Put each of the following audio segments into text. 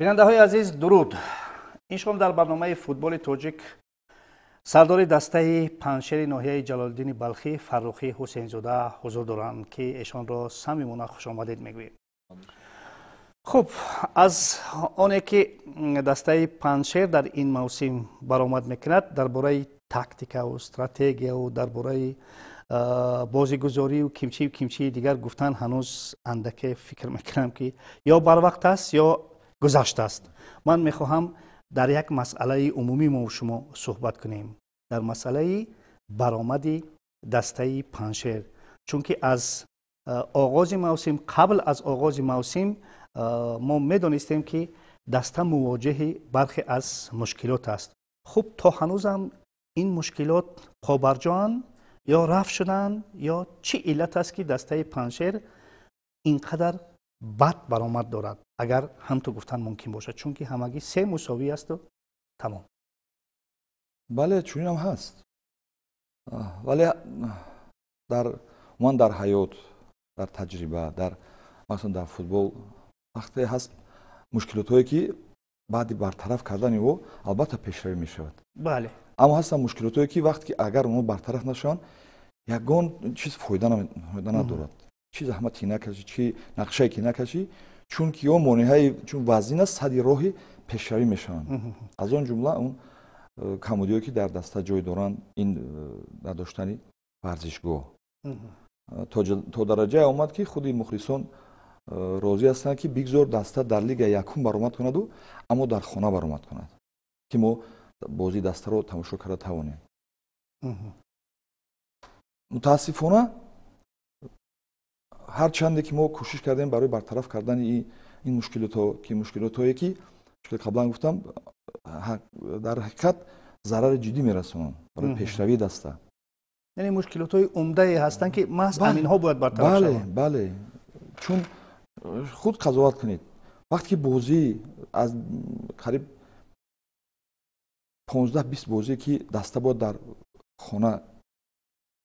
Бинандаҳои азиз, дуруд. Ин шом дар барномаи «Футболи тоҷик» сардори дастаи Панҷшери ноҳияи Ҷалолиддини Балхӣ Фаррухӣ Ҳусейнзода ҳузур доранд, ки эшонро самимона хушомадед мегӯем. Хуб, аз оне ки дастаи Панҷшер дар ин мавсим баромад мекунад, дар бораи тактикаву стратегияву дар бораи бозигузорию кимчию кимчии дигар гуфтан ҳанӯз андаке фикр мекунам, ки ё барвақт аст, ё гузаштааст. Ман мехоҳам дар як масъалаи умумӣ мо шумо суҳбат кунем, дар масъалаи баромади дастаи Панҷшер, чунки аз оғози мавсим, қабл аз оғози мавсим мо медонистем, ки даста мувоҷиҳи бархе аз мушкилот аст. Хуб, то ҳанӯзам ин мушкилот побарҷоанд ё рафт шуданд, ё чӣ иллат аст, ки дастаи Панҷшер ин қадар бад баромад дорад, агар ҳамту гуфтан мумкин бошад, чунки ҳамагӣ се мусовӣ асту тамом. Бале, чунинам ҳаст, вале дар умуман дар ҳаёт, дар таҷриба, дар махсусан дар футбол вақте ҳаст мушкилотҳое, ки баъди бартараф кардани ӯ албатта пешравӣ мешавад. Аммо ҳастанд мушкилотҳое, ки вақте ки агар онҳо бартараф нашаванд, ягон чиз фоида надорад, чӣ заҳмате накашӣ, чӣ нақшае ки накашӣ, чунки ё монеаи чун вазин аст, сади роҳи пешравӣ мешаванд. Аз он ҷумла он камудиҳое, ки дар даста ҷой доранд, ин надоштани варзишгоҳ то дараҷае омад, ки худи мухлисон розӣ ҳастанд, ки бигзор даста дар лига якум баромад кунаду, аммо дар хона баромад кунад, ки мо бозии дастаро тамошо карда тавонем. Мутаассифона, ҳарчанде ки мо кӯшиш кардем барои бартараф кардани ин мушкилотҳо, ки мушкилотҳое ки қаблан гуфтам, дар ҳақиқат зарари ҷиддӣ мерасонанд барои пешравии даста. Яъне мушкилотҳои умдае ҳастанд, ки маҳз ҳаминҳо бояд бартараф шаванд. Бале, чун худ қазоват кунед, вақте ки бозӣ аз қариб 15-20 бозие, ки даста бояд дар хона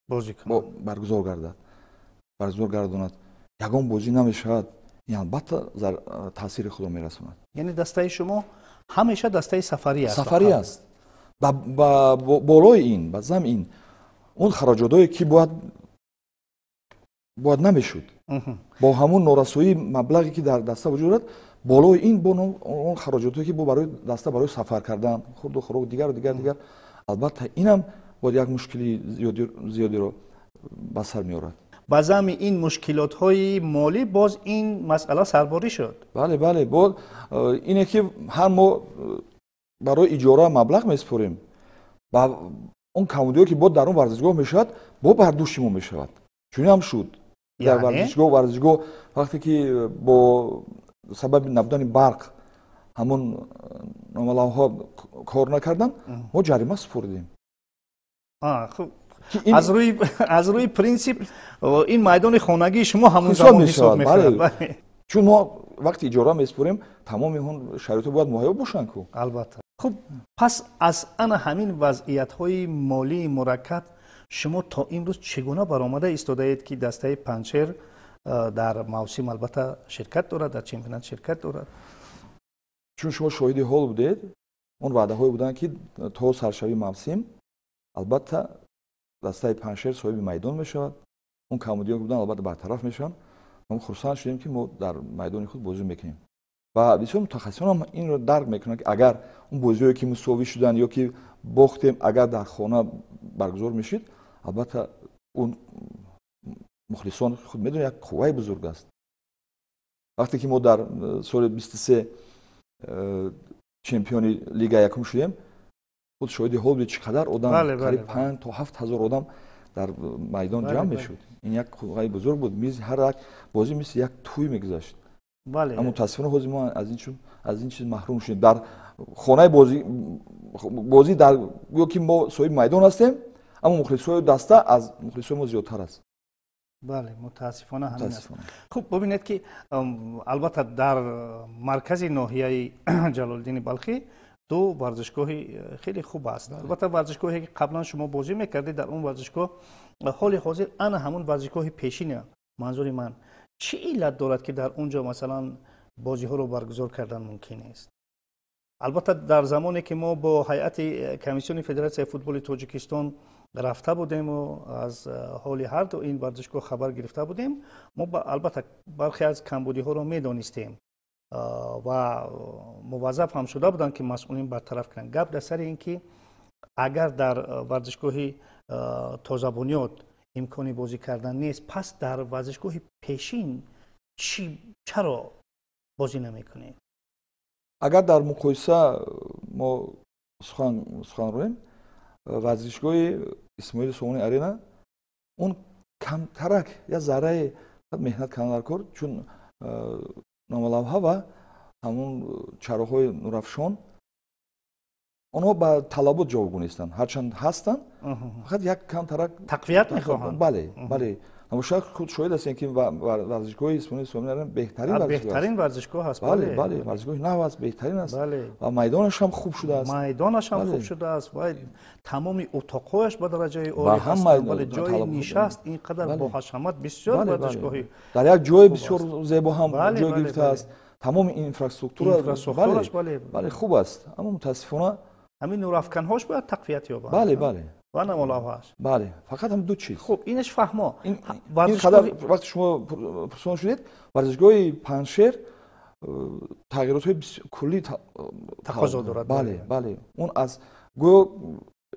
баргузор гардад, баргузор гардонад, ягон бозӣ намешавад, ин албатта таъсири худро мерасонад. Яъне дастаи шумо ҳамеша дастаи сафарӣ аст. Сафарӣ аст. Болои ин, ба зам ин он хароҷотҳое, ки бояд намешуд, бо ҳамун норасоии маблағе, ки дар даста вуҷуд дорад, болои ин бо он хароҷотҳое, ки бо барои даста барои сафар кардан, хурду хӯрок, дигару дигар дигар, албатта инам бояд як мушкили зиёдиро ба сар меорад. Ба зами ин мушкилотҳои молӣ боз ин масъала сарборӣ шуд. Бале, боз ине ки ҳар мо барои иҷора маблағ месупорем, ба он камудиҳое, ки боз дар он варзишгоҳ мешавад, бо бар дӯши мо мешавад. Чунин шуд дар варзишгоҳ, вақте ки бо сабаби набудани барқ ҳамон номалавҳо кор накарданд, мо ҷарима супурдем. Аз рӯи принсип ин майдони хонагии шумо ҳамон замон ҳисоб мешавад. Чун мо вақти иҷора месупорем, тамоми он шароитҳо бояд муҳайё бошанд ку. Албатта. Хуб, пас аз ана ҳамин вазъиятҳои молии мураккаб шумо то имрӯз чӣ гуна баромада истодаед, ки дастаи Панҷшер дар мавсим албатта ширкат дорад, дар чемпионат ширкат дорад? Чун шумо шоҳиди ҳол будед, он ваъдаҳое буданд, ки то саршавии мавсим албатта дастаи Панҷшер соҳиби майдон мешавад, он камудиҳо буданд, албатта бартараф мешаванд. Мо хурсанд шудем, ки мо дар майдони худ бозӣ мекунем, ва бисёр мутахассисонам инро дарк мекунанд, ки агар он бозиҳое, ки мусовӣ шуданд ё ки бохтем, агар дар хона баргузор мешид, албатта он мухлисон, худ медонед, як қувваи бузург аст. Вақте ки мо дар соли 23 чемпиони лига якум шудем, худ шоҳиди ҳол будед, чӣ қадар одам, қариб 5 то 7 ҳазор одам дар майдон ҷамъ мешуд. Ин як қувваи бузург буд, ҳар як бозӣ мисли як тӯй мегузашт. Аммо мутаассифона ҳозир мо аз ин чиз маҳрум шудем. Дар хонаи бозӣ дар гӯё ки мо соҳиби майдон ҳастем, аммо мухлисҳои даста аз мухлисҳои мо зиёдтар аст. Бале, мутаассифона ҳамин аст. Хуб, бубинед, ки албатта дар маркази ноҳияи Ҷалолиддини Балхӣ ду варзишгоҳи хеле хуб аст. Албатта, варзишгоҳе, ки қаблан шумо бозӣ мекардед, дар он варзишгоҳ ҳоли ҳозир ана ҳамон варзишгоҳи пешина. Манзури ман, чӣ иллат дорад, ки дар он ҷо масалан Бозиҳоро баргузор кардан мумкин нест. Албатта, дар замоне ки мо бо ҳайати комиссиони Федератсияи футболи Тоҷикистон рафта будему аз ҳоли ҳарду ин варзишгоҳ хабар гирифта будем, мо албатта бархе аз камбудиҳоро медонистем ва муваззаф ҳам шуда буданд, ки масъулин бартараф кунанд. Гап дар сари ин ки агар дар варзишгоҳи тозабунёд имкони бозӣ кардан нест, пас дар варзишгоҳи пешин чӣ, чаро бозӣ намекунед? Агар дар муқоиса мо сухан роем, варзишгоҳи Исмоили Сомонӣ Арена он камтарак, як заррае меҳнат кардан дар кор, чун номалавҳа ва ҳамун чароғҳои нурафшон, онҳо ба талабот ҷавобгӯ нестанд. Ҳарчанд ҳастанд, фақат як камтарак тақвият мехоҳанд. Бале, шояд худ шоҳид ҳастем, ки варзишгоҳи Исмоили Сомонӣ Арена беҳтарин беҳтарин варзишгоҳ аст. Бале, варзишгоҳи нав аст, беҳтарин аст ва майдонаш ҳам хуб шудааст. Майдонаш ҳам хуб шудааст ва тамоми утоқҳояш ба дараҷаи олӣ ҳастанд. Бале, ҷои нишаст ин қадар боҳашамат, бисёр варзишгоҳи дар як ҷои бисёр зебо ҳам ҷой гирифтааст. Тамоми инфраструктура инфраструктураш, бале. Бале, хуб аст, аммо мутаассифона ҳамин нурафканҳош бояд тақвият ёбанд. Бале. Ва намолавҳаш. Бале, фақат ҳам ду чиз. Хуб, инаш фаҳмо. Ин қадар вақте шумо пурсон шудед, варзишгоҳи Панҷшер тағйиротҳои куллӣ тақозо дорад. Бале, он аз гӯё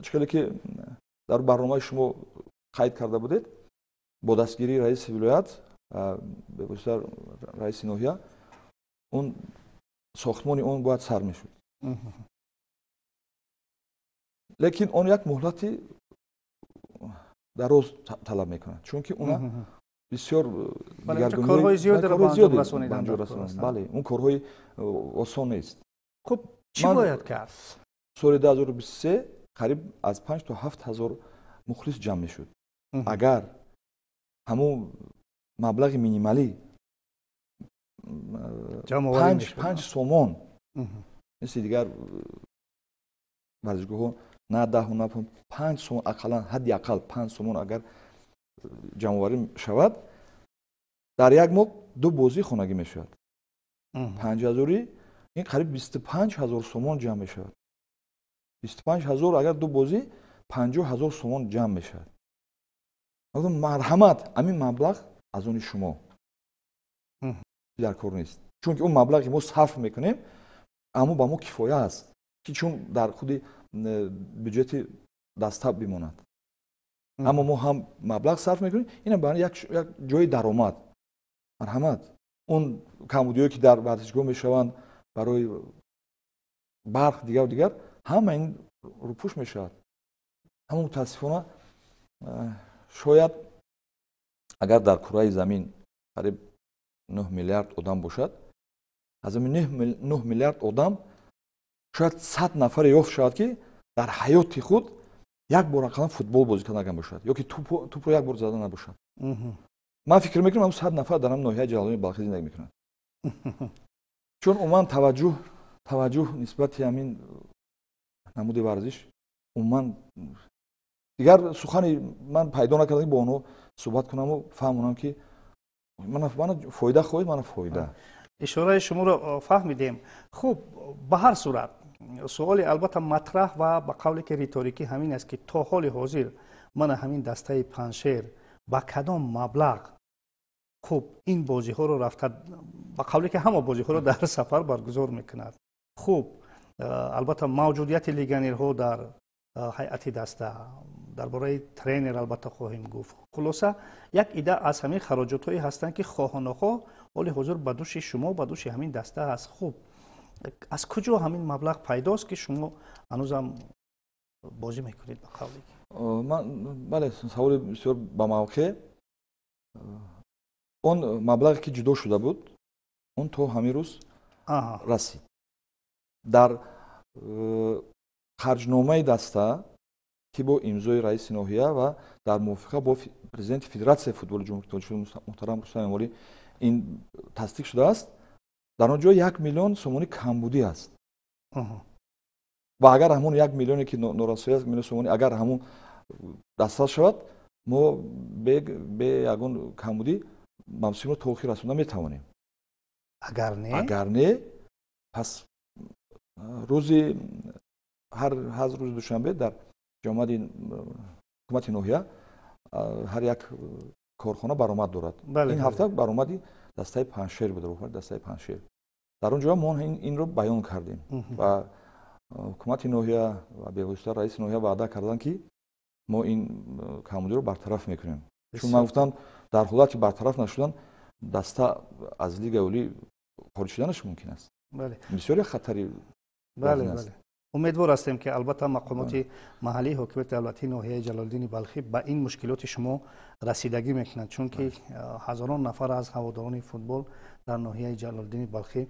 чӣ хеле ки дар барномаи шумо қайд карда будед, бо дастгирии раиси вилоят, бевосита раиси ноҳия, он сохтмони он бояд сар мешуд, лекин он як муҳлати дароз талаб мекунад, чунки уна бисёр корҳои зиёдеро ба анҷом расониданд. Бале, он корҳои осон нест. Хуб, чӣ бояд кард? Соли 2023 қариб аз 5 то 7 ҳазор мухлис ҷамъ мешуд. Агар ҳамун маблағи минималӣ 5 сомон, мисли дигар варзишгоҳҳо, на 10-у на 5 сомон, ақаллан, ҳадди ақал 5 сомон агар ҷамъоварӣ шавад, дар як моҳ ду бозии хонагӣ мешавад. 5 ҳазорӣ, ин қариб 25 000 сомон ҷамъ мешавад. 25 000, агар ду бозӣ, 50 000 сомон ҷамъ мешавад. Марҳамат, ҳамин маблағ аз они шумо дар кор нест, чунки он маблағе мо сарф мекунем, аммо ба мо кифоя аст, ки чун дар худи бюҷети даста бимонад. Аммо мо ҳам маблағ сарф мекунем, инам ба як ҷои даромад. Марҳамат, он камбудиҳое ки дар варзишгоҳ мешаванд, барои барқ, дигару дигар, ҳама ин рӯпӯш мешавад. Аммо мутаассифона, шояд агар дар кураи замин қариб 9 миллиард одам бошад, аз ҳамин 9 миллиард одам шояд 100 нафаре ёфт шавад, ки дар ҳаёти худ як бор ақаллан футбол бозӣ карда набошад ё ки тӯпро як бор зада набошад. Ман фикр мекунам, ҳамн 100 нафар дар ҳам ноҳияи Ҷалолиддини Балхӣ зиндагӣ мекунанд, чун умуман таваҷҷӯҳ нисбати ҳамин намуди варзиш умуман дигар сухани ман пайдо накардам, ки бо онҳо суҳбат кунаму фаҳмонам, ки мана фоида хоҳед, мана фоида. Ишораи шуморо фаҳмидем. Хуб, ба ҳар сурат, суоли албатта матраҳ ва ба қавле ки риторикӣ ҳамин аст, ки то ҳоли ҳозир мана ҳамин дастаи Паншер ба кадом маблағ, хуб, ин бозиҳоро рафта, ба қавле ки ҳама бозиҳоро дар сафар баргузор мекунад? Хуб, албатта, мавҷудияти легионерҳо дар ҳайати даста, дар бораи тренер албатта хоҳем гуфт. Хулоса, як ида аз ҳамин хароҷотҳое ҳастанд, ки хоҳу нохоҳ ҳоли ҳозир ба дӯши шумо, ба дӯши ҳамин даста аст. Хуб, аз куҷо ҳамин маблағ пайдост, ки шумо ҳанӯзам бозӣ мекунед, ба қавле? Ман, бале, саволи бисёр ба мавқеъ. Он маблағе ки ҷудо шуда буд, он то ҳамин рӯз расид. Дар харҷномаи даста, ки бо имзои раиси ноҳия ва дар мувофиқа бо президенти Федератсияи футболи Ҷумҳурии Тоҷикистон муҳтарам Рустам Эмомалӣ ин тасдиқ шудааст, дар он ҷо 1 миллион сомонӣ камбудӣ аст. Ва агар ҳамон 1 миллионе ки норасоӣ аст, миллион сомонӣ, агар ҳамон дастрас шавад, мо бе ягон камбудӣ мавсимро то охир расонда метавонем. Агар не? Агар не, пас рӯзи ҳар рӯзи душанбе дар ҷамоати ҳукумати ноҳия ҳар як корхона баромад дорад. Ин ҳафта баромади дастаи Панҷшер буд, роҳбари дастаи Панҷшер. Дар он ҷо мо инро баён кардем ва ҳукумати ноҳия ва бевосита раиси ноҳия ваъда карданд, ки мо ин камбудиро бартараф мекунем. Чун ман гуфтам, дар ҳолати бартараф нашудан даста аз лигаи олӣ хориҷ шуданаш мумкин аст. Бисёре хатари аст. Умедвор ҳастем, ки албатта мақомоти маҳаллии ҳокимияти давлатии ноҳияи Ҷалолиддини Балхӣ ба ин мушкилоти шумо расидагӣ мекунанд, чунки ҳазорон нафар аз ҳаводорони футбол дар ноҳияи Ҷалолиддини Балхӣ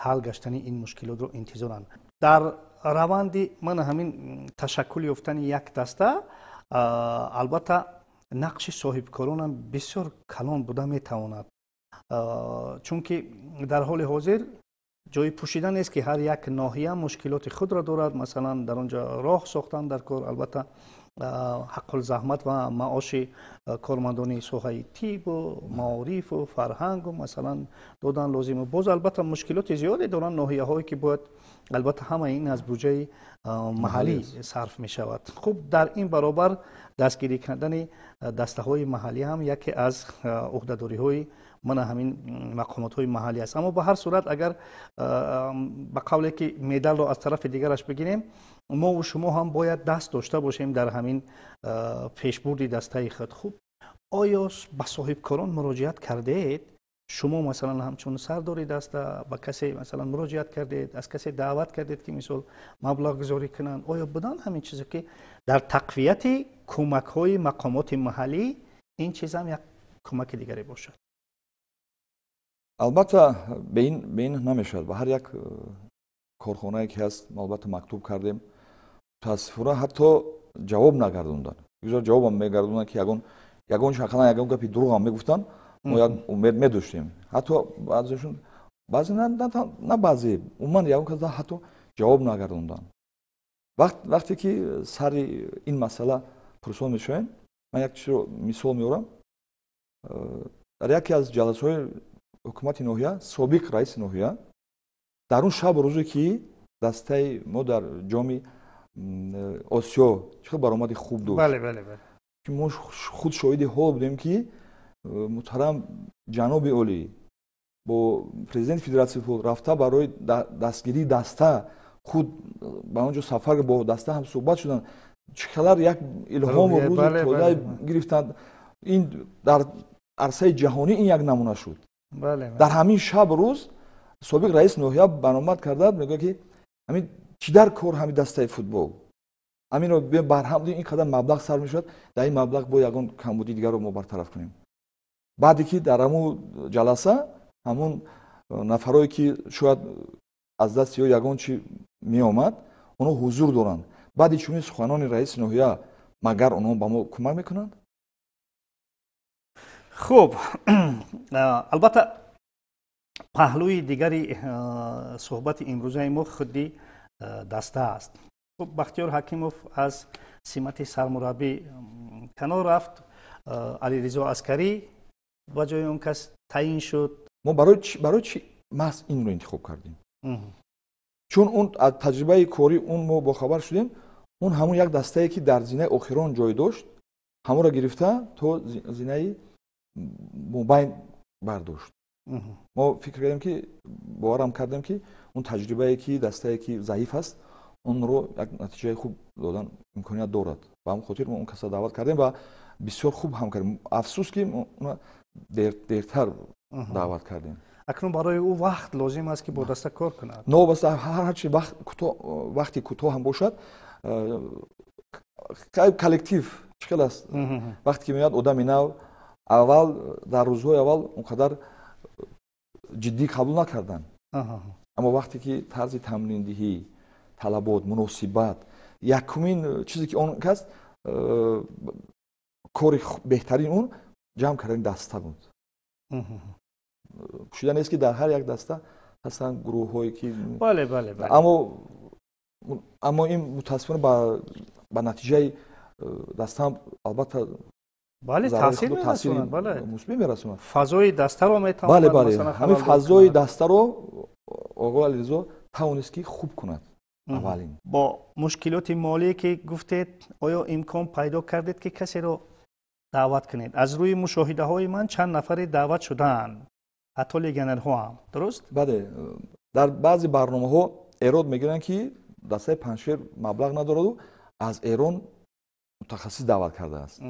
ҳал гаштани ин мушкилотро интизоранд. Дар раванди мана ҳамин ташаккул ёфтани як даста албатта нақши соҳибкоронам бисёр калон буда метавонад, чунки дар ҳоли ҳозир ҷои пӯшида нест, ки ҳар як ноҳия мушкилоти худро дорад. Масалан, дар он ҷо роҳ сохтан дар кор, албатта ҳаққулзаҳмат ва маоши кормандони соҳаи тибу маорифу фарҳангу масалан додан лозим. Боз албатта мушкилоти зиёде доранд ноҳияҳое, ки бояд албатта ҳамаи ин аз буҷаи маҳаллӣ сарф мешавад. Хуб, дар ин баробар дастгирӣ кардани дастаҳои маҳаллӣ ҳам яке аз ӯҳдадориҳои мана ҳамин мақомотҳои маҳаллӣ аст. Аммо ба ҳар сурат, агар ба қавле ки медалро аз тарафи дигараш бигирем, мову шумо ҳам бояд даст дошта бошем дар ҳамин пешбурди дастаи худ. Хуб, оё ба соҳибкорон муроҷиат кардед? Шумо масалан ҳамчун сардори даста ба касе масалан муроҷиат кардед, аз касе даъват кардед, ки мисол маблағгузорӣ кунанд? Оё буданд ҳамин чизе, ки дар тақвияти кӯмакҳои мақомоти маҳаллӣ ин чиз ҳам як кӯмаки дигаре бошад? Албатта бе ин намешавад. Ба ҳар як корхонае ки ҳаст, мо албатта мактуб кардем. Мутаассифона ҳатто ҷавоб нагардонданд. Бигзор ҷавобам мегардонданд, ки ягон ақаллан ягон гапи дурӯғам мегуфтанд, мо як умед медоштем. Ҳатто баъзешон, баъзе на баъзе, умуман ягон кас ҳатто ҷавоб нагардонданд. Вақте ки сари ин масъала пурсон мешавем, ман як чизро мисол меорам. Дар яке аз ҷаласаҳои ҳукумати ноҳия собиқ раиси ноҳия дар он шабу рӯзе ки дастаи мо дар ҷоми Осиё чӣ хел баромади хуб дошт, мо худ шоҳиди ҳол будем, ки муҳтарам ҷаноби олӣ бо президенти федератсияи футбол рафта барои дастгирии даста худ ба он ҷо сафар, бо даста ҳам суҳбат шуданд, чӣ қадар як илҳому рӯзи тоза гирифтанд. Ин дар арсаи ҷаҳонӣ ин як намуна шуд. Дар ҳамин шаб рӯз собиқ раиси ноҳия баромад кардад, мегӯяд, ки ҳамин чӣ дар кор ҳамин дастаи футбол, ҳаминро барҳам ин қадар маблағ сарф мешавад, дар ин маблағ бо ягон камбудии дигарро мо бартараф кунем. Баъде ки дар ҳамун ҷаласа ҳамун нафарое ки шояд аз дасти ё ягон чи меомад, онҳо ҳузур доранд. Баъди чунин суханони раиси ноҳия магар онҳо ба мо кӯмак мекунанд? Хуб, албатта паҳлӯи дигари суҳбати имрӯзаи мо худи даста аст. Хуб, Бахтиёр Ҳакимов аз симати сармураббӣ канор рафт, Алиризо Аскарӣ ба ҷои он кас таъин шуд. Мо барои чӣ маҳз инро интихоб кардем? Чун он аз таҷрибаи корӣ он мо бохабар шудем, он ҳамон як дастае ки дар зинаи охирон ҷой дошт, ҳамонро гирифта то зинаи мобайн бардошт. Мо фикр кардем, ки боварам кардем, ки он таҷрибае ки дастае ки заиф аст, онро як натиҷаи хуб додан имконият дорад. Ба ҳамон хотир мо он касро даъват кардем ва бисёр хуб ҳам кардем. Афсӯс, ки мо дертар даъват кардем. Акнун барои ӯ вақт лозим аст, ки бо даста кор кунад. Новобаста ҳарчи вақти кӯтоҳ ҳам бошад, коллектив чӣ хел аст, вақте ки меояд одами нав, аввал дар рӯзҳои аввал он қадар ҷиддӣ қабул накарданд, аммо вақте ки тарзи тамриндиҳӣ, талабот, муносибат, якумин чизе ки он кас кори беҳтарин он ҷамъ кардани даста буд. Пӯшида нест, ки дар ҳар як даста ҳастанд гурӯҳҳое ки аммо ин мутаассифона ба натиҷаи дастаам албатта Бале, таъсир мерасонад, бале. Мусбӣ мерасонад. Фазои дастаро метавонад. Бале, бале. Ҳамин фазои дастаро оғои Алиризо тавонист ки хуб кунад. Аввалин. Бо мушкилоти молие ки гуфтед, оё имкон пайдо кардед ки касеро даъват кунед? Аз рӯи мушоҳидаҳои ман чанд нафаре даъват шудаанд, ҳатто легионерҳо ҳам, дуруст? Бале, дар баъзе барномаҳо эрод мегиранд ки дастаи Панҷшер маблағ надораду аз Эрон мутахассис даъват кардааст.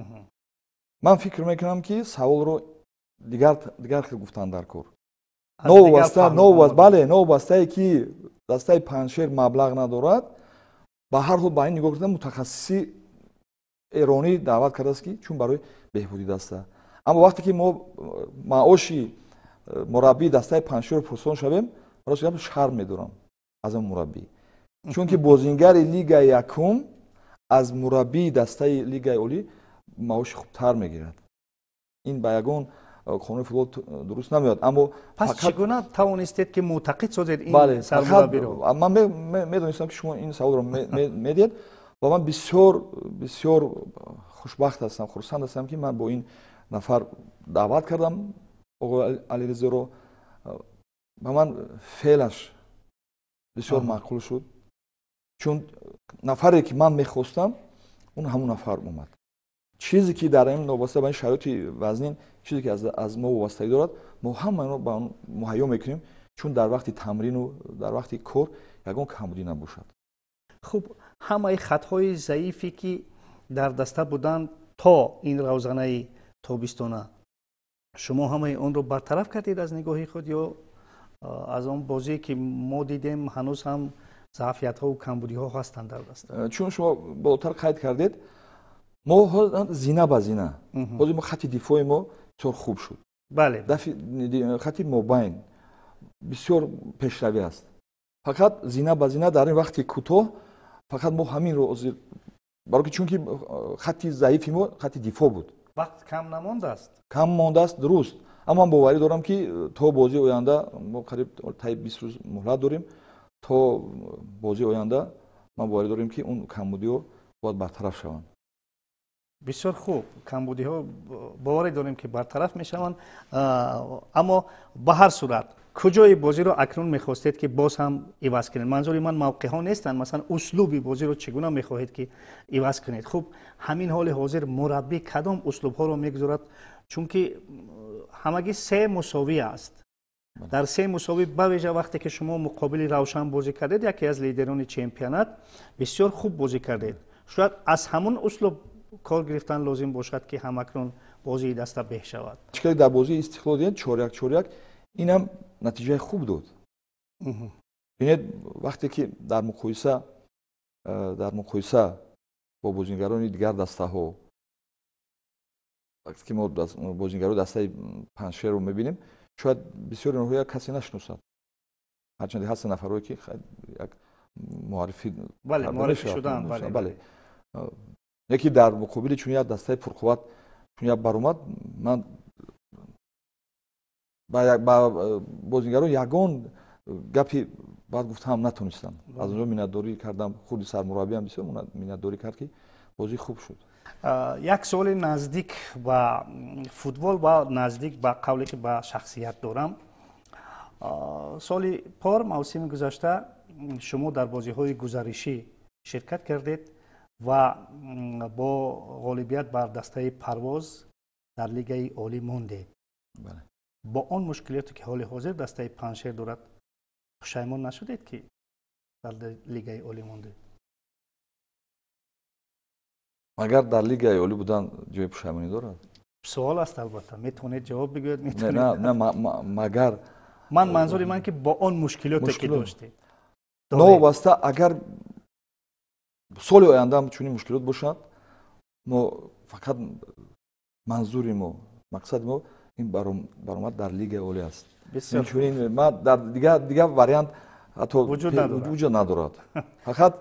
Ман фикр мекунам ки саволро дигар хел гуфтанд дар кор. Бале, новобастае ки дастаи Панҷшер маблағ надорад, ба ҳар ҳол ба ин нигоҳ кардан мутахассиси эронӣ даъват кардааст ки чун барои беҳбуди даста. Аммо вақте ки мо маоши мураббии дастаи Панҷшерро пурсон шавем, рост гап шарм медорам аз он мураббӣ, чунки бозингари лигаи якум аз мураббии дастаи лигаи олӣ маоши хубтар мегирад. Ин ба ягон қонуни футбол дуруст намеояд. Аммо пас чӣ гуна тавонистед ки мӯътақид созед ин сармураббиро? Ман медонистам ки шумо ин саволро медиҳед ва ман бисёр бисёр хушбахт ҳастам, хурсанд ҳастам ки ман бо ин нафар даъват кардам оғои Алиризоро. Ба ман феълаш бисёр маъқул шуд, чун нафаре ки ман мехостам он ҳамон нафар омад. Чизе ки дар ин вобаста ба ин шароити вазнин, чизе ки аз мо вобастагӣ дорад, мо ҳама инро ба он муҳайё мекунем, чун дар вақти тамрину дар вақти кор ягон камбудӣ набошад. Хуб, ҳамаи хатҳои заифе ки дар даста буданд то ин равзанаи тобистона, шумо ҳамаи онро бартараф кардед аз нигоҳи худ ё аз он бозие ки мо дидем ҳанӯз ҳам заъфиятҳову камбудиҳо ҳастанд дар даста? Чун шумо болотар қайд кардед, мо зина ба зина ҳозир мо хати дифои мо бисёр хуб шуд. Бале, хати мобайн бисёр пешравӣ аст. Фақат зина ба зина дар ин вақти кӯтоҳ фақат мо ҳаминро ҳозир, барои чунки хати заифи мо хати дифоъ буд. Вақт кам намондааст? Кам мондааст, дуруст. Аммо ман боварӣ дорам ки то бозии оянда мо қариб таи 20 рӯз муҳлат дорем, то бозии оянда ман боварӣ дорем ки он камбудиҳо бояд бартараф шаванд. Бисёр хуб, камбудиҳо боварӣ дорем ки бартараф мешаванд. Аммо ба ҳар сурат куҷои бозиро акнун мехостед ки боз ҳам иваз кунед? Манзури ман мавқеъҳо нестанд, масалан услуби бозиро чӣ гуна мехоҳед ки иваз кунед? Хуб, ҳамин ҳоли ҳозир мураббӣ кадом услубҳоро мегузорад? Чунки ҳамагӣ се мусовӣ аст. Дар се мусовӣ бавижа вақте ки шумо муқобили Равшан бозӣ кардед, яке аз лидерони чемпионат, бисёр хуб бозӣ кардед. Шояд аз ҳамон услуб кор гирифтан лозим бошад ки ҳамакнун бозии даста беҳ шавад. Чӣ дар бозии Истиқлол дидед 4-1-4-1, инам натиҷаи хуб дод. Бинед, вақте ки дар муқоиса бо бозингарони дигар дастаҳо, вақте ки мо бозингарони дастаи Панҷшерро мебинем, шояд бисёри онҳо як касе нашиносад. Ҳарчанд ҳастанд нафарҳое ки як муаррифӣ шуданд. Бале, яке дар муқобили чун як дастаи пурқувват чун як баромад, ман ба бозингарон ягон гапи баъд гуфтаам натонистам. Аз онҷо миннатдорӣ кардам, худи сармураббиам бисёр миннатдорӣ кард ки бозӣ хуб шуд. Як суоли наздик ба футбол ва наздик ба қавле ки ба шахсият дорам. Соли пор, мавсими гузашта, шумо дар бозиҳои гузаришӣ ширкат кардед ва бо ғолибият бар дастаи Парвоз дар лигаи олӣ мондед. Бо он мушкилоте ки ҳоли ҳозир дастаи Панҷшер дорад, пушаймон нашудед ки дар лигаи олӣ мондед? Магар дар лигаи олӣ будан ҷои пушаймонӣ дорад? Суол аст, албатта. Метавонед ҷавоб бигӯед, метавонед. Не, магар ман манзури ман ки бо он мушкилоте ки доштед. Новобаста агар соли оянда ҳам чунин мушкилот бошад, мо фақат манзури мо, мақсади мо ин баромад дар лигаи олӣ аст. Чунин ман дар дигар вариант ҳатто вуҷуд надорад. Фақат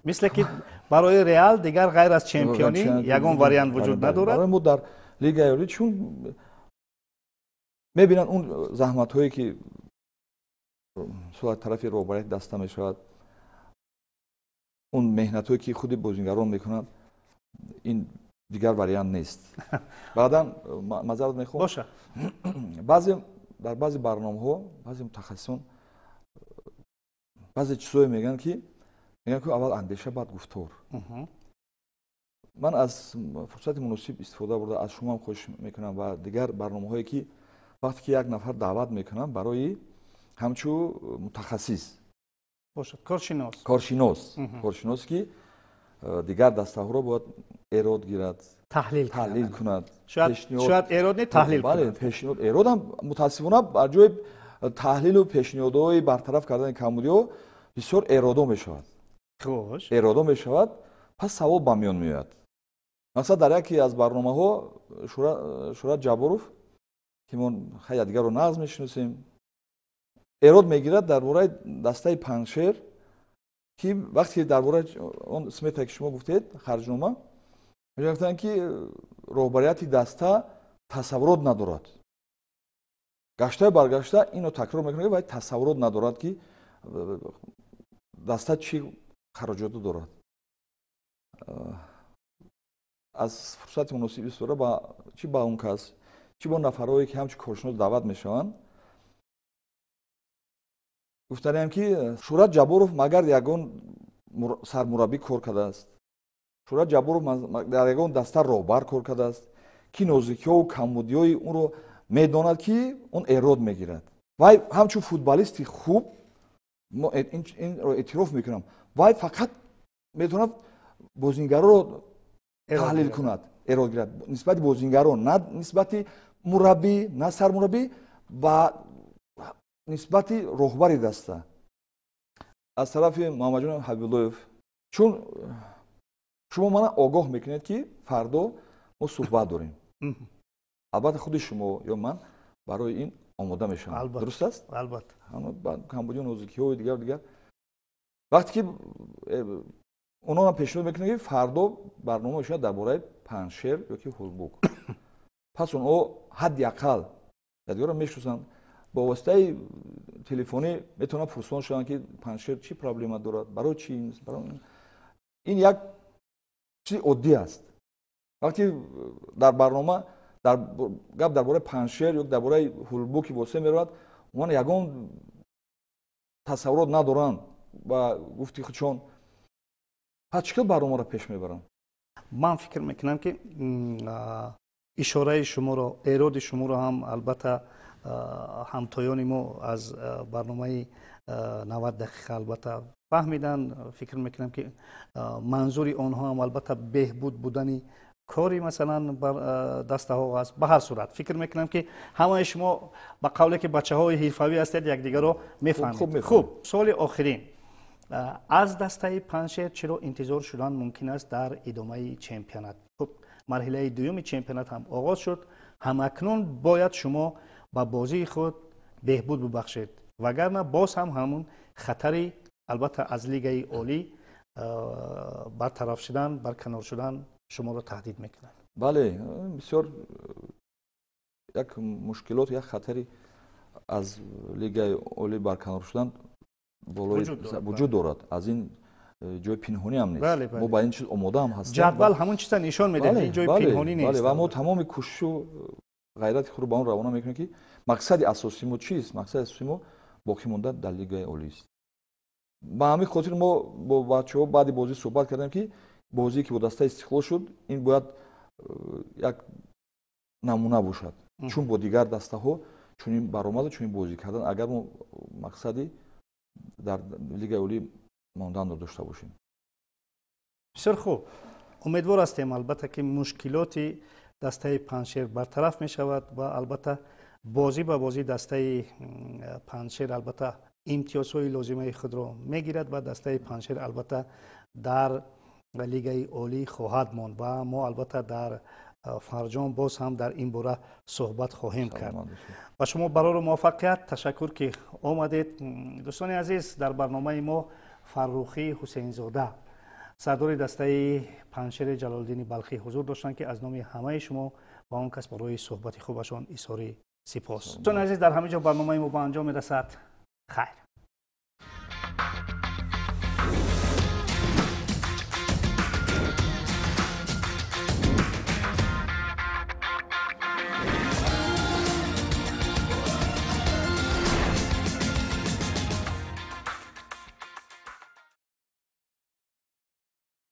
мисле ки барои Реал дигар ғайр аз чемпионӣ ягон вариант вуҷуд надорад. Барои мо дар лигаи олӣ чун мебинанд он заҳматҳое ки аз тарафи роҳбарияти даста мешавад, он меҳнатҳое ки худи бозингарон мекунанд, ин Дигар вариант нест. Баъдан маъзарат мехоҳам. Боша. Баъзе дар баъзе барномаҳо баъзе мутахассисон баъзе чизҳое мегӯянд, ки мегӯянд, ки аввал андеша, баъд гуфтор. Ман аз фурсати муносиб истифода бурда, аз шумоам хоҳиш мекунам ва дигар барномаҳое, ки вақте ки як нафар даъват мекунам барои ҳамчун мутахассис бошад, коршинос, коршинос, ки дигар дастаҳоро бояд эрод гирад, таҳлил кунад. Шояд эрод не, таҳлил. Бале, пешниҳод, эродам мутаассифона бар ҷои таҳлилу пешниҳодҳои бартараф кардани камбудиҳо бисёр эродо мешавад. Хуш. Эродо мешавад, пас савол ба миён меояд. Масалан, дар яке аз барномаҳо Шӯрат Ҷабборов, ки мо хай якдигарро нағз мешиносем, эрод мегирад дар бораи дастаи Панҷшер, ки вақте дар бораи он смета, ки шумо гуфтед, харҷнома, мегуфтанд, ки роҳбарияти даста тасаввурот надорад. Гаштаю баргашта инро такрор мекунад, ки вай тасаввурот надорад, ки даста чӣ хароҷоту дорад. Аз фурсати муносиб истифода ба чӣ ба он кас, чӣ бо нафарҳое, ки ҳамчун коршинос даъват мешаванд, гуфтаниам, ки Шӯрат Ҷабборов магар ягон сармураббӣ кор кардааст? Шӯрат Ҷабборов дар ягон даста роҳбар кор кардааст, ки нозикиҳову камбудиҳои онро медонад, ки он эрод мегирад? Вай ҳамчун футболисти хуб, мо инро эътироф мекунам, вай фақат метавонад бозингарро таҳлил кунад, эрод гирад нисбати бозингарон, на нисбати мураббӣ, на сармураббӣ ва нисбати роҳбари даста. Аз тарафи Муҳаммадҷон Ҳабибуллоев, чун шумо мана огоҳ мекунед, ки фардо мо суҳбат дорем, албатта худи шумо ё ман барои ин омода мешавам, дуруст аст? Албатта. Камбудиё, нозикиҳои дигар дигар. Вақте ки онҳо пешниҳод мекунанд, ки фардо барнома мешавад дар бораи Панҷшер ё ки Ҳулбук, пас онҳо ҳадди ақал якдигарро мешиносанд, бо воситаи телефонӣ метавонанд пурсон шаванд, ки Панҷшер чӣ проблема дорад, барои чӣ. Ин як чизи оддӣ аст. Вақте дар барнома гап дар бораи Панҷшер ё дар бораи Ҳулбуки Восеъ меравад, онҳо ягон тасаввурот надоранд ба гуфти худшон, пас чӣ хел барномаро пеш мебаранд? Ман фикр мекунам, ки ишораи шуморо, эроди шуморо ҳам албатта ҳамтоёни мо аз барномаи 90 дақиқа албатта фаҳмиданд. Фикр мекунам, ки манзури онҳо ҳам албатта беҳбуд будани кори, масалан, дастаҳо аст. Ба ҳар сурат, фикр мекунам, ки ҳамаи шумо, ба қавле ки бачаҳои ҳирфавӣ ҳастед, якдигарро мефаҳмед. Хуб, суоли охирин: аз дастаи Панҷшер чиро интизор шудан мумкин аст дар идомаи чемпионат? Хуб, марҳилаи дуюми чемпионат ҳам оғоз шуд. Ҳамакнун бояд шумо ба бозии худ беҳбуд бубахшед, вагарна боз ҳам ҳамун хатари албатта аз лигаи олӣ бартараф шудан, барканор шудан шуморо таҳдид мекунад. Бале, бисёр як мушкилот, як хатари аз лигаи олӣ барканор шудан вуҷуд дорад. Аз ин ҷои пинҳонӣ ҳам нест, мо ба ин чиз омода ҳам ҳастем. Ҷадвал ҳамон чиза нишон медиҳад, ин ҷои пинҳонӣ нест. Ва мо тамоми кӯшишу ғайрати худро ба он равона мекунем, ки мақсади асосии мо чист? Мақсади асосии мо боқӣ мондан дар лигаи олист. Ба ҳамин хотир мо бо бачаҳо баъди бозӣ суҳбат кардем, ки бозие, ки бо дастаи Истиқлол шуд, ин бояд як намуна бошад, чун бо дигар дастаҳо чунин баромаду чунин бозӣ кардан, агар мо мақсади дар лигаи олӣ монданро дошта бошем. Бисёр хуб, умедвор ҳастем, албатта, ки мушкилоти дастаи Панҷшер бартараф мешавад ва албатта бозӣ ба бозӣ дастаи Панҷшер албатта имтиёзҳои лозимаи худро мегирад ва дастаи Панҷшер албатта дар лигаи олӣ хоҳад монд ва мо албатта дар фарҷом боз ҳам дар ин бора суҳбат хоҳем кард. Ба шумо барору муваффақият, ташаккур, ки омадед. Дӯстони азиз, дар барномаи мо Фаррухӣ Ҳусейнзода, сардори дастаи Панҷшери Ҷалолиддини Балхӣ, ҳузур доштанд, ки аз номи ҳамаи шумо ба он кас барои суҳбати хубашон изҳори сипос. Дӯстони азиз, дар ҳамин ҷо барномаи мо ба анҷом мерасад. Хайр.